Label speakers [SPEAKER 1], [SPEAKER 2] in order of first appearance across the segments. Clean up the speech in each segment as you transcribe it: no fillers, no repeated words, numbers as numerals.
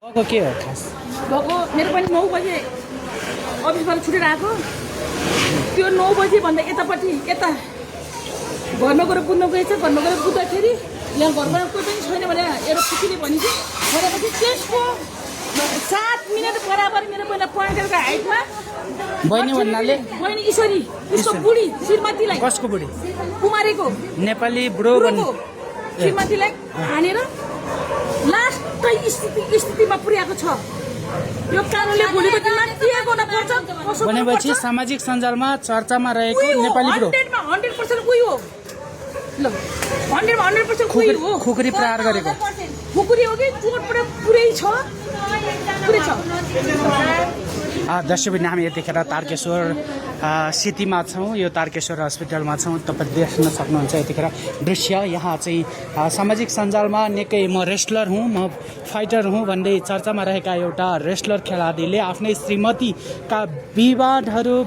[SPEAKER 1] के हो खास
[SPEAKER 2] भएको मेरो पनि 9 बजे अफिसबाट छुटेर आएको त्यो 9 बजे भन्दा यतापट्टि यता घरमा गएर कुद्न गएछ घरमा गएर कुद्दाखेरि यहाँ घरमा कोही पनि छैन भने एउटा खुसीले भनिन्छ भनेपछि त्यसको 7 मिनेट बराबर मेरो पहिला पोइन्टरको हाइटमा
[SPEAKER 1] बहिनी भन्नाले
[SPEAKER 2] बहिनी ईश्वरी उसको बुढी श्रीमतीलाई
[SPEAKER 1] कसको बुढी
[SPEAKER 2] कुमारीको
[SPEAKER 1] नेपाली बुढो
[SPEAKER 2] श्रीमतीलाई हानेर लास्ट स्थितिमा पुर्याएको छ यो कारणले भोलिको दिनमा के गर्न पर्छ
[SPEAKER 1] भनेपछि सामाजिक सञ्जालमा चर्चामा रहेको नेपाली बुढो
[SPEAKER 2] 100% उही हो ल 100% उही हो
[SPEAKER 1] खुकुरी प्रहार गरेको
[SPEAKER 2] खुकुरी हो कि चोटबाट पुरै छ
[SPEAKER 1] दर्शकबिन हामी यतिखेर तारकेश्वर सिटीमा छौँ यो तारकेश्वर हस्पिटलमा छौँ तपाईँ देख्न सक्नुहुन्छ यतिखेर दृश्य यहाँ चाहिँ सामाजिक सञ्जालमा निकै म रेस्लर हुँ म फाइटर हुँ भन्दै चर्चामा रहेका एउटा रेस्लर खेलाडीले आफ्नै श्रीमतीका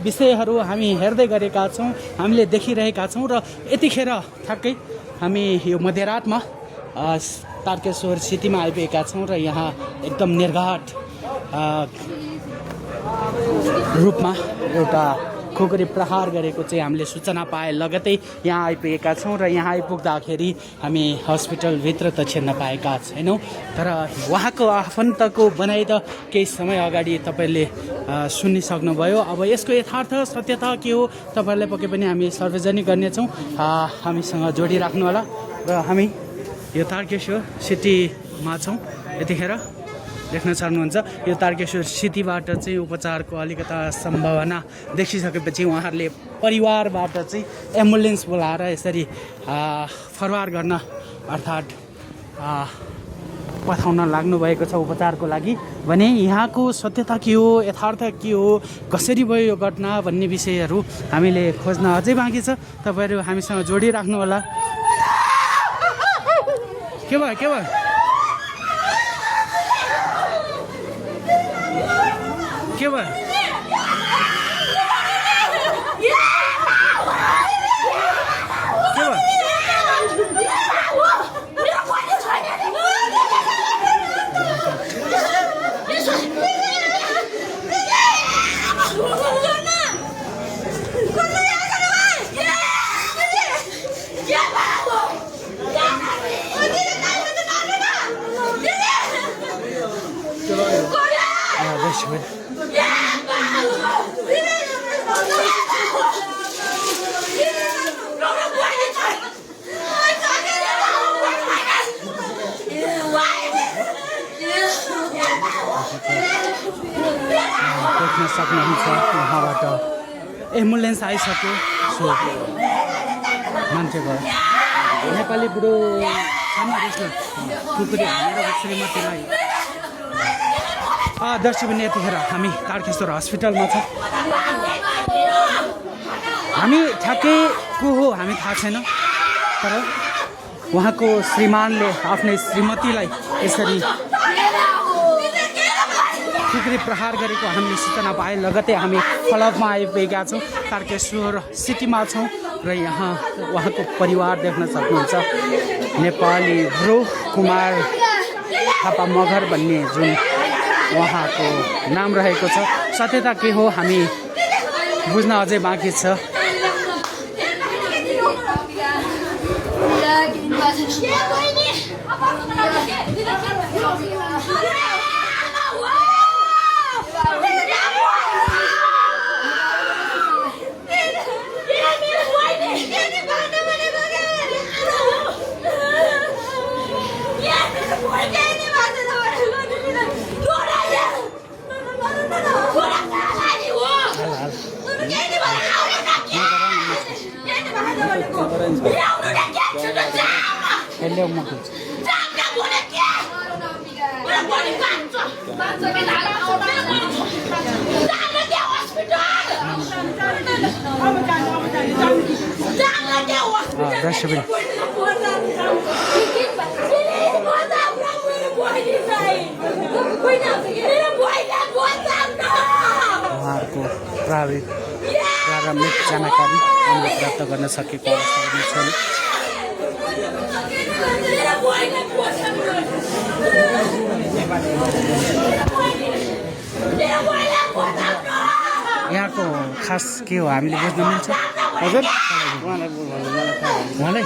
[SPEAKER 1] विषयहरू हामी हेर्दै गरेका छौँ हामीले देखिरहेका छौँ र यतिखेर ठ्याक्कै हामी यो मध्यरातमा तारकेश्वर सिटीमा आइपुगेका छौँ र यहाँ एकदम निर्घाट रूपमा एउटा खुकुरी प्रहार गरेको चाहिँ हामीले सूचना पाए लगतै यहाँ आइपुगेका छौँ र यहाँ आइपुग्दाखेरि हामी हस्पिटलभित्र त छिर्न पाएका छैनौँ तर उहाँको आफन्तको बनाइ त केही समय अगाडि तपाईँले सुनिसक्नुभयो अब यसको यथार्थ सत्यता के हो तपाईँहरूलाई पक्कै पनि हामी सार्वजनिक गर्नेछौँ हामीसँग जोडिराख्नु होला र हामी यो तारकेश्वर सिटीमा छौँ यतिखेर देख्न सक्नुहुन्छ यो तारकेश्वर सिटीबाट चाहिँ उपचारको अलिकता सम्भावना देखिसकेपछि उहाँहरूले परिवारबाट चाहिँ एम्बुलेन्स बोलाएर यसरी फरवार गर्न अर्थात् पठाउन लाग्नुभएको छ उपचारको लागि भने यहाँको सत्यता के हो यथार्थ के हो कसरी भयो यो घटना भन्ने विषयहरू हामीले खोज्न अझै बाँकी छ तपाईँहरू हामीसँग जोडिराख्नु होला के भयो के भयो के भयो देख्न सक्नुहुन्छ उहाँबाट एम्बुलेन्स आइसक्यो सो मान्छेको नेपाली बुढो सानो रेस्लर खुकुरी हानेर श्रीमतीलाई दर्शकबिन यतिखेर हामी तारकेश्वर हस्पिटलमा छौँ हामी ठ्याक्कै को हो हामी थाहा छैन तर उहाँको श्रीमानले आफ्नै श्रीमतीलाई यसरी खुकुरी प्रहार गरेको हामीले सूचना पाए लगतै हामी फलपमा आइपुगेका छौँ तारकेश्वर सिटीमा छौँ र यहाँ उहाँको परिवार देख्न सक्नुहुन्छ नेपाली ब्रो कुमार थापा मगर भन्ने जुन उहाँको नाम रहेको छ सत्यता के हो हामी बुझ्न अझै बाँकी छ दर्शकबिन उहाँहरूको प्रारम्भिक जानकारी हामीले प्राप्त गर्न सकेको अवस्था पनि छैन। खास के हो हामीले बुझ्न मिल्छ हजुर उहाँलाई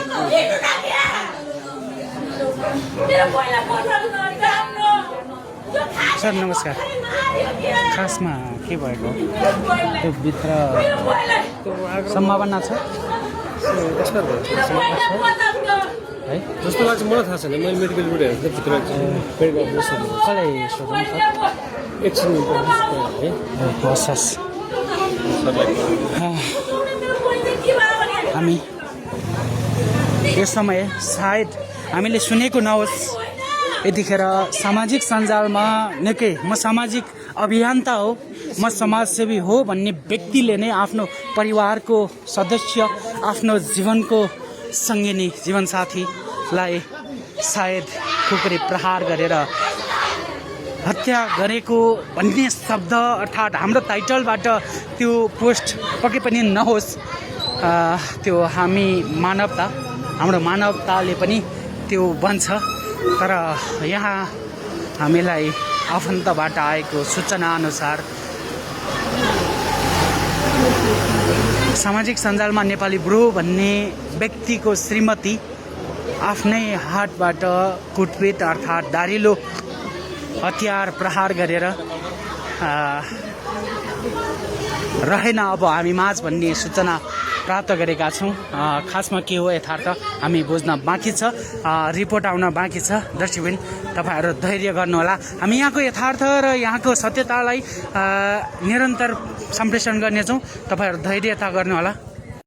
[SPEAKER 1] सर नमस्कार खासमा के भएको त्यो भित्र सम्भावना छ है
[SPEAKER 3] जस्तो लाग्छ मलाई थाहा छैन मैले मेडिकल रिपोर्ट हेरेको भित्र मेडिकल
[SPEAKER 1] कसलाई सोध्नु सर
[SPEAKER 3] एकछिन है
[SPEAKER 1] हस् हस् हामी यस समय सायद हामीले सुनेको नहोस् यतिखेर सामाजिक सञ्जालमा निकै म सामाजिक अभियन्ता हो म समाजसेवी हो भन्ने व्यक्तिले नै आफ्नो परिवारको सदस्य आफ्नो जीवनको सङ्गिनी जीवनसाथीलाई सायद खुकुरी प्रहार गरेर हत्या गरेको भन्ने शब्द अर्थात् हाम्रो टाइटलबाट त्यो पोस्ट पक्कै पनि नहोस् त्यो हाम्रो मानवताले पनि त्यो बन्छ तर यहाँ हामीलाई आफन्तबाट आएको सूचना अनुसार सामाजिक सञ्जालमा नेपाली ब्रो भन्ने व्यक्तिको श्रीमती आफ्नै हातबाट कुटपिट अर्थात् धारिलो हतियार प्रहार गरेर रहेन अब हामी माझ भन्ने सूचना प्राप्त गरेका छौँ खासमा के हो यथार्थ हामी बुझ्न बाँकी छ रिपोर्ट आउन बाँकी छ दर्शकबिन तपाईँहरू धैर्य गर्नुहोला हामी यहाँको यथार्थ र यहाँको सत्यतालाई निरन्तर सम्प्रेषण गर्नेछौँ तपाईँहरू धैर्यता गर्नुहोला